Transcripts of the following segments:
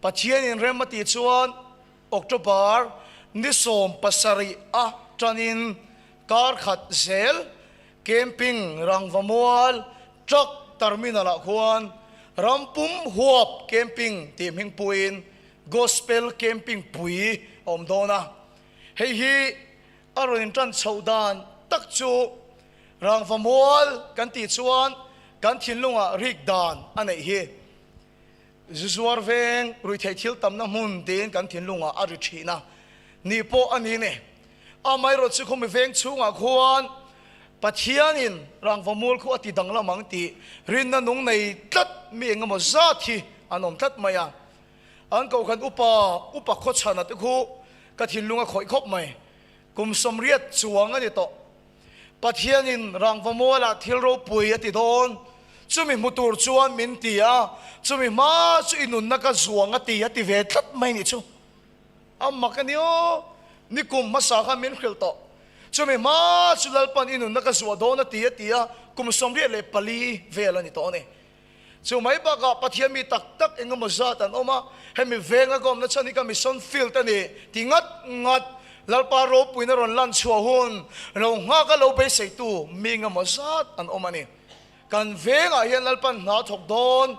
Pathianin rem a tih chuan October ni 17 a tanin kar khat zel camping Rangvamual Truck Terminal ah khuan Rampum Huap Camping tih hming puiin Gospel Camping pui a awm dawn a. Hei hi a rawn intan chhoh dan tak chu Rangvamual kan tih chuan kan thinlungah rik dan a neih hi. Zu zuar veng ruihtheih thil tamna hmun tiin kan thinlungah a ri thin a, ni pawh a ni ni. Amaherawhchu chu khawmi veng chhungah khuan Pathianin rangvamul khu a ti danglam ang tih rinna nung nei tlat mi engemaw zat hi an awm tlat mai a. An kohhran upa, upa khawchhana te khu ka thinlung a khawih khawp mai. Kum 80 chuang a ni tawh. Pathianin rangvamualah thil ropui a ti dawn, chumi hmu tur chuan min ti a, chumi hma chu i nunna ka zuang a ti a ti ve tlat mai nih chu. A mak a ni aw, nikum hmasa khan min hrilh tawh. Chumi hma chu Lalpan i nunna ka zuah dawn a ti a ti a, kum 84 vel a ni tawh a ni. Chu mai bakah Pathian mi tak tak engemaw zat an awm a, hemi venga ka awmna chhan hi ka mission field a ni ti ngat ngat. Lalpa ropuina rawn lan chhuah hun lo nghaka lo beiseitu mi engemaw zat an awm a ni. Kan vengah hian Lalpan hna thawk dawn,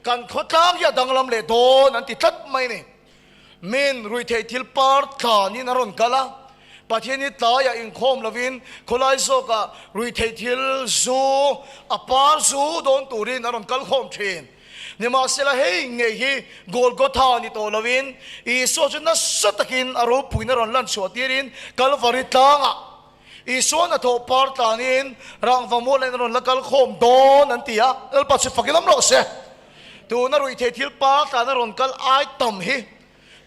kan khawtlang hi a danglam leh dawn an ti tlat mai a ni. Min ruihtheih thil par tlanin a rawn kal a, Pathian hi tlaiah inkhawm lovin khawlai zawkah ruihtheih thil zu, a par zu dawn turin a rawn kal khawm thin. Nimahsela hei ngei hi Golgotha ni tawh lovin Isua chu nasa takin a ropuina rawn lan chhuah tirin Kalvari tlangah Isua hnathawh par tlanin rangva mualin a rawn la kal khawm dawn an ti a, Lalpa chu fak lam rawh se. Tuna ruihtheih thil par tlan a rawn kal ai tam hi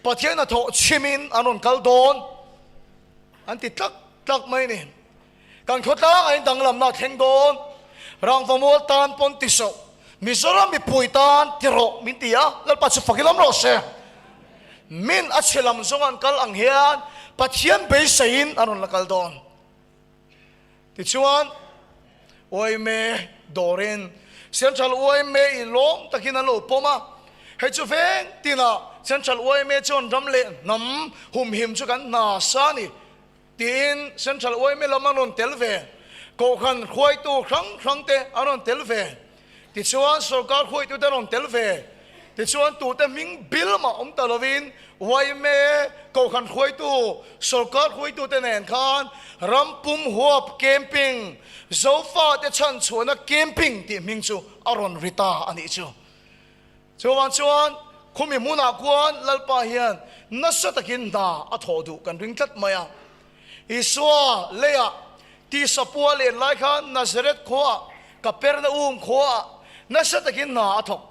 Pathian hnathawh chhimin an rawn kal dawn an ti tlak tlak mai a ni. Kan khawtlang a indanglamna a thleng dawn, rangva mual tan pawn ti soh, Mizoram mipui tan ti rawh min ti a, Lalpa chu fak lam rawh se. Min a chhe lam zawng an kal ang hian Pathian beiseiin an rawn la kal dawn. Tichuan, Uaime dawrin Central Uaime i lawm takin an lo pawm a, hei chu veng tinah Central Uaime chuan ram leh hnam humhim chu kan hna sa a ni tiin Central Uaime lam an rawn tel ve, Kohhran hruaitu hrang hrang te an rawn tel ve. Tichuan sorkar hruaitute rawn tel ve. Tichuan tute hming bil mah awm ta lovin yma kohhran hruaitu, sorkar hruaitute nen khan Rampum Huap Camping, Zofate chhanchhuahna Camping tih hming chu a rawn ri ta a nih chu. Chuvang chuan khumi hmunah khuan Lalpa hian nasa takin hna a thawh duh kan ring tlat mai a. Isua leiah tisa pua len lai khan Nazareth khuaah, Kapernaum khuaah nasa takin hna a thawk.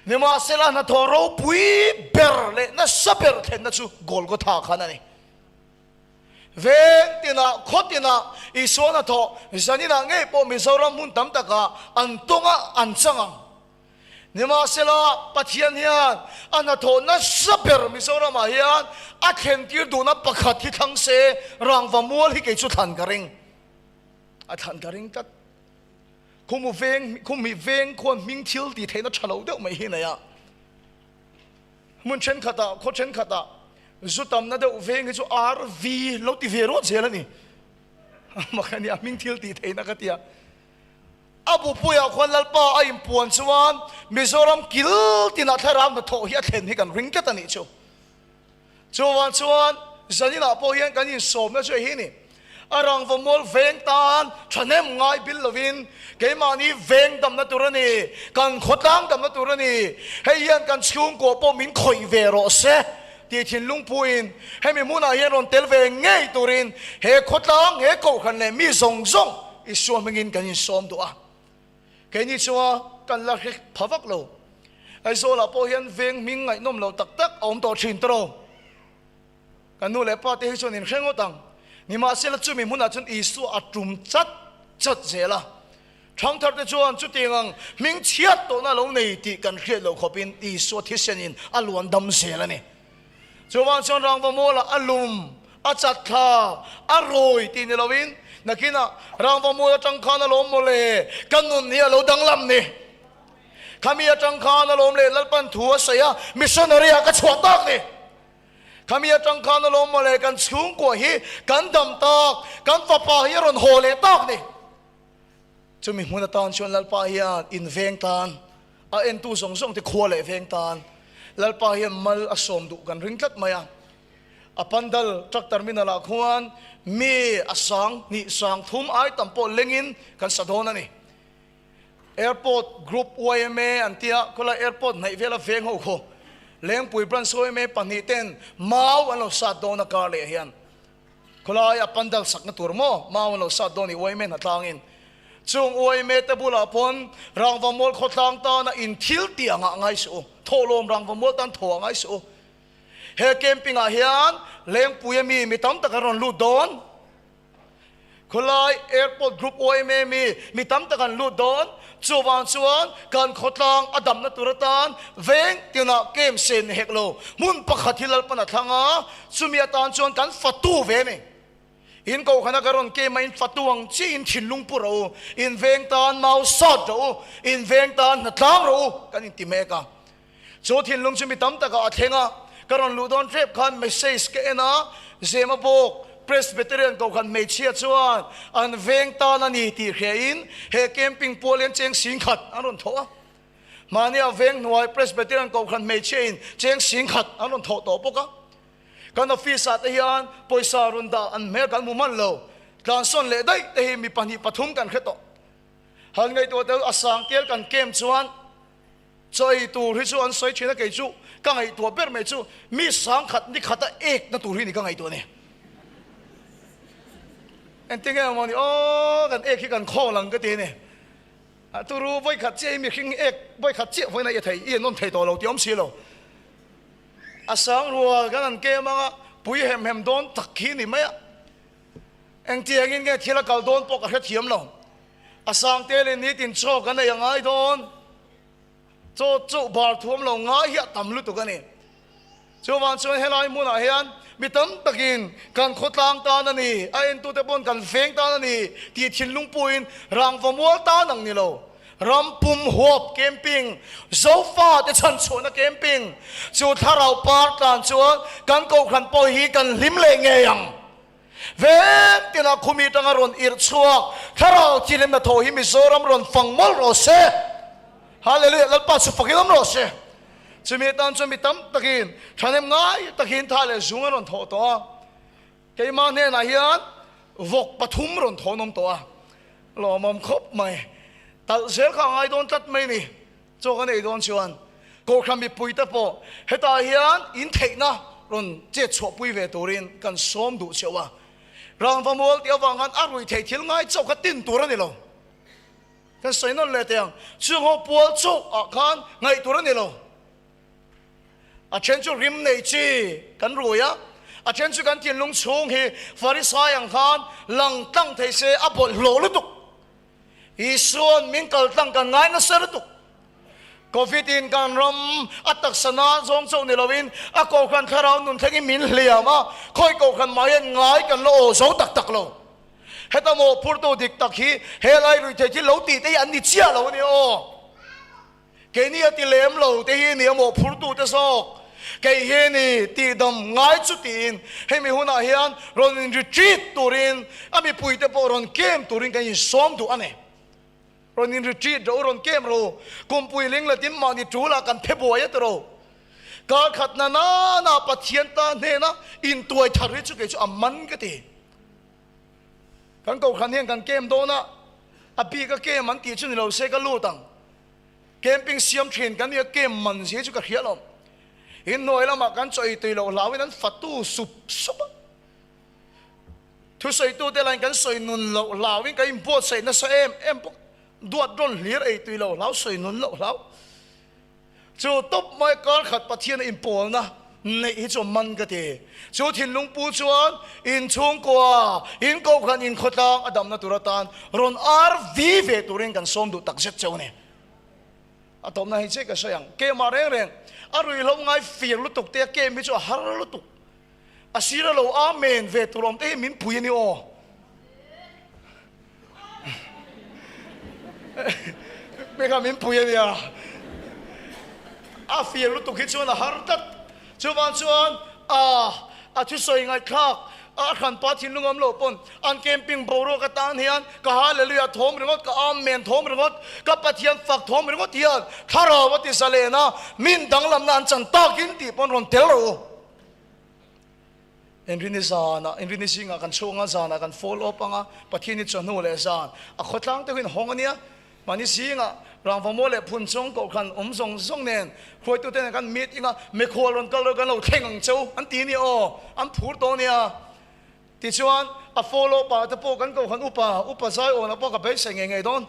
Nimahsela hnathawh ropui ber leh nasa ber thlenna chu Golgotha khan a ni. Veng tinah, khaw tinah Isua hnathawh zaninah ngei pawh Mizoram hmun tam takah an tawng a, an chang ang. Nimahsela, Pathian hian a hnathawh nasa ber Mizoramah hian a thlentir duhna pakhat hi thlang se, rangva mual hi kei chu thlan ka ring. A thlan ka ring tlat. Khumu veng, khumi veng khuan hming thil tih theihna tha lo deuh mai hi nei a. Hmun thenkhatah, khaw thenkhatah zu tamna deuh veng hi chu RV lo ti ve ruat zel a ni. Mak a ni, a hming thil tih theihna ka tia. A bupuiah khuan Lalpa a inpuan chuan Mizoram kil tinah thlarau hnathawh hi a thlen hi kan ring tlat a nih chu. Chuvang chuan zaninah pawh hian kan insawmna chu hei hi a ni. A rangva mual veng tan thahnem ngai bil lovin keimahni veng damna tur a ni, kan khawtlang damna tur a ni. Hei hian kan chhungkaw pawh min khawih ve rawh se tih thinlung puiin hemi hmunah hian rawn tel ve ngei turin he khawtlang, he kohhran leh mi zawng zawng Isua hmingin kan insawm duh a, keini chunga kan la hre pha vak lo. Aizawlah pawh hian veng hming ngaihnawm lo tak tak a awm tawh thin tawh. Kan nu leh pa te hi chuan inhre ngawt ang. Nimahsela chumi hmunah chuan Isua a tum chat chat zel a. Thangthar te chuan chutiang ang hming chhiat tawhna a lo nei tih kan hriat loh khawpin Isua thisenin a luan dam zel a ni. Chuvang chuan rangva mualah a lum, a chat thla, a rawi tih ni loin nakinah rangva mual atang khan a lawm mawle, ka nun hi a lo danglam ni. Khami atang khan alawm leh Lalpan thu a sawi a, missionary ah ka chhuah tak ni. Khami atang khan alawm mawle kan chhungkua hi kan dam tak, kan fapa hi a rawn haw leh tak ni. Chumi hmun atan chuan Lalpa hian in veng tan, a entu zawng zawng te khua leh veng tan Lalpa hian mal a sawm duh kan ring tlat mai a. A pandal truck terminal ah khuan mi a sang hnih sang thum ai tam pawh lengin kan sa dawn a ni. Airport Group yma an tia khawlai airport hnaih vela veng ho khaw Lengpui Branch yma pahnih ten mau an lo sat dawn a kar leh hian khawlai a pandal sakna tur maw mau an lo sat dawn i yma hna tlangin chung yma te bulah pawn Rangvamual khawtlang tana in thil tih angah ngai suh u thawhlawm Rangvamual tan thaw a ngai suh u He camping ah hian Lengpui ami mi tam tak an rawn lut dawn. Khawlai Airport Group yma mi mi tam tak an lut dawn. Chuvang chuan kan khawtlang a damna tur atan veng tinah camp sen ni hek lo. Hmun pakhat hi Lalpan a thlang a, chumi atan chuan kan fatu ve a ni. In kohhran a ka rawn camp a in fatu ang chiah in thinlung pu rawh u, in veng tan mau sat rawh u, in veng tan hnatlang rawh u kan inti mek a. Chu thinlung chu mi tam takah a thleng a, ka rawn luh dawn hrep khan message ka en a, Zema bawk Presbyterian kohhran hmeichhia chuan an veng tan a ni tih hriain he camping pual hian cheng sing khat an rawn thawh a. Mahnia veng hnuai Presbyterian kohhran hmeichhia in cheng sing khat an rawn thawh tawh bawk a. Kan office ah te hian pawisa rawn dah an hmel kan hmu hman lo, tlansawn leh daih te hi mi pahnih pathum kan hre tawh. Han ngaihtuah tel a sang tel kan camp chuan Chaw ei tur hi chu an sawi thin a, kei chu ka ngaihtuah ber mai chu mi sangkhat ni khata ek na tur hi ni ka ngaihtuah ni. Engtin nge maw ni aw kan ek hi kan khawl ang ka ti a ni. A turu vawi khat chiah hi mihring ek vawi khat chiah vawiin a i thei i en awm thei tawh lo tih awm si lo. A sang rual kan han kem ang a, pui hem hem dawn tak hi ni mai a. Engtiangin nge thil a kal dawn pawh ka hrethiam lo. A sang te leh nitin chaw kan ei a ngai dawn. Chaw chauh bar thuam lo ngai hi a tam lutuk a ni. Chuvang chuan helai hmunah hian mi tam takin kan khawtlang tan a ni, a entute pawn kan veng tan a ni tih thinlung puiin rangva mual tan ang ni lo. Ram pum huap camping, Zofa te chhanchhuahna camping chu thlarau par tlan chuan kan kohhran pawh hi kan hlim leh ngei ang. Veng tina khumi tanga rawn irh chhuak thlarau thilem hnathawh hi Mizoram rawn fang mawlh rawh se. Hallelujah Lalpa chu fakin awm rawh se. Chumi atan chuan mi tam takin thahnem ngai takin tha leh zung an rawn thawh tawh a. Keimah hnenah hian vawk pathum rawn thawn awm tawh a. Lawmawm khawp mai. Talh zel kha a ngai dawn tlat mai ni. Chaw ka nei dawn chuan Kohhran mipuite pawh hetah hian in theihna rawn chet chhuahpui ve turin kan sawm duh cheu a. Rangva mual tih avang khan a rui theih thil ngai chauh kha tin tur a ni lo. Kan sawi nawn leh teh ang, chung ho pual chauh ah khan ngaih tur a ni lo. A then chu rim nei chi kan rui a, a then chu kan thinlung chhung hi Farisai ang khan lang tlang thei se a bawlhhlawh lutuk. Isua'n min kal tlang kan ngai nasa lutuk. Covid in kan ram a taksa na zawng chauh ni loin a kohhran thlarau nun thlengin min hliam a, khawi kohhran mah hian ngai kan la aw zo tak tak lo. Heta mawhphurtu dik tak hi helai ruihtheih thil lo tih te hi an ni chiah lo a ni aw. Keini a ti lem lo te hi ni a mawhphurtu te zawk. Kei hi ni tihdam ngai chu tiin hemi hunah hian rawn in retreat turin a mipui te pawh rawn kem turin kan insawm duh a ni. Rawn in retreat rawh u, rawn kem rawh u. Kumpui ling la tin mahni tul ah kan phe buai a ti rawh. Kar khat na nana Pathian ta hnena intuai thar hi chu kei chu a man ka ti. Kan kohhran hian kan kem dawn a, a bik a kem an tih chu ni lo se ka lut ang. Camping siam thin kan nia kem man zia chu ka hria lo. In hnuai lamah kan chaw ei tui loh hlauin an fatu sup sup a. Thusawitu te lahin kan sawi nun loh hlauin kan inbuatsaih nasa em em bawk. Duat rawn hlir ei tui loh hlau sawi nun loh hlau. Chu tawp mai kar khat Pathian a inpawlna neih hi chu a man ka ti. Chu thinlung pu chuan inchhungkua, inkohhran, inkhawtlang a damna tur atan rawn RV ve turin kan sawm duh tak zet cheu a ni. A tawpna hei chiah ka sawi ang. Kemah reng reng a ruihhlo ngai fir lutuk te a kem hi chu a har lutuk. A sir a lo amen ve tur awm te hi min pui a ni aw. Peka min pui a nia. A fir lutuk hi chuan a har tlat. Chuvang chuan a a thusawi ngaihthlak a hranpa thinlung awm loh pawn an camping boruak atan hian ka Hallelujah thawm ringawt, ka Amen thawm ringawt, ka Pathian fak thawm ringawt hian thlarau a ti zalen a, min danglamna an chan takin tih pawn rawn tel rawh u. Inrini zanah, Inrini zingah kan chhung a, zanah kan follow up anga, Pathian hi chawhnu leh zan a khawtlang te huin hawng a nia. Mahni zingah rangva leh phun chawng kohhran awm zawng zawng nen hruaitute nen kan meeting a, mikhual rawn kal rawh kan lo thleng ang cheu an ti nia aw, an phur tawh nia. Tichuan a follow up ah te pawh kan kohhran upa, upa zaiawnah pawh ka beisei ngei ngei dawn.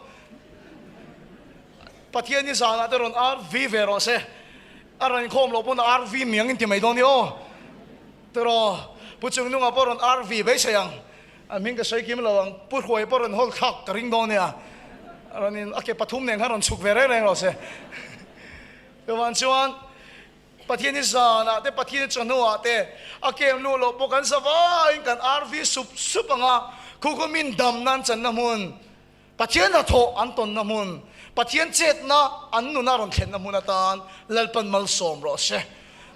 Pathian hi zanah te rawn RV ve rawh se. A rawn inkhawm loh pawn a RV miang in ti mai dawn nia aw. Tiraw, Pu Chungnunga pawh rawn RV beisei ang. A hming ka sawi kim lo ang. Pu Hruai pawh rawn hawl thlak ka ring dawn nia. Rawn in a ke pathum nen khan rawn chhuk ve reng reng rawh se. Chuvang chuan Pathian hi zanah te Pathian hi chawhnuah te a kem luh loh pawh kan za vaiin kan RV sup sup ang a, khu khu min dam nan channa hmun Pathian hnathawh an tawnna hmun, Pathian chetna an nuna rawn thlenna hmun atan Lalpan malsawm rawh se.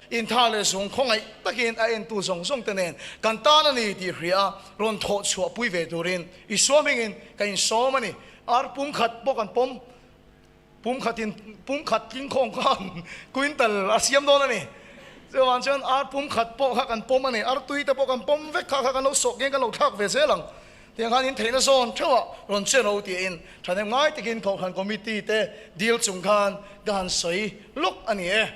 Intha leh zung khawngaih takin a entu zawng zawng te nen kan tan a ni tih hria a rawn thawh chhuah pui ve turin Isua hmingin ka insawm a ni. Ar pumkhat pawh kan pawm. Pumkhatin pumkhat tlingkhawm khan quintal a siam dawn a ni. Chuvang chuan ar pumkhat pawh kha kan pawm a ni. Ar tui te pawh kan pawm vek kha kha kan lo sawh kian kan lo thlak ve zel ang. Tiang khan in theihna zawn theuhah rawn che ro tiin thahnem ngai takin Kohhran Committee te dil chung khan ka han sawi lawk a ni e.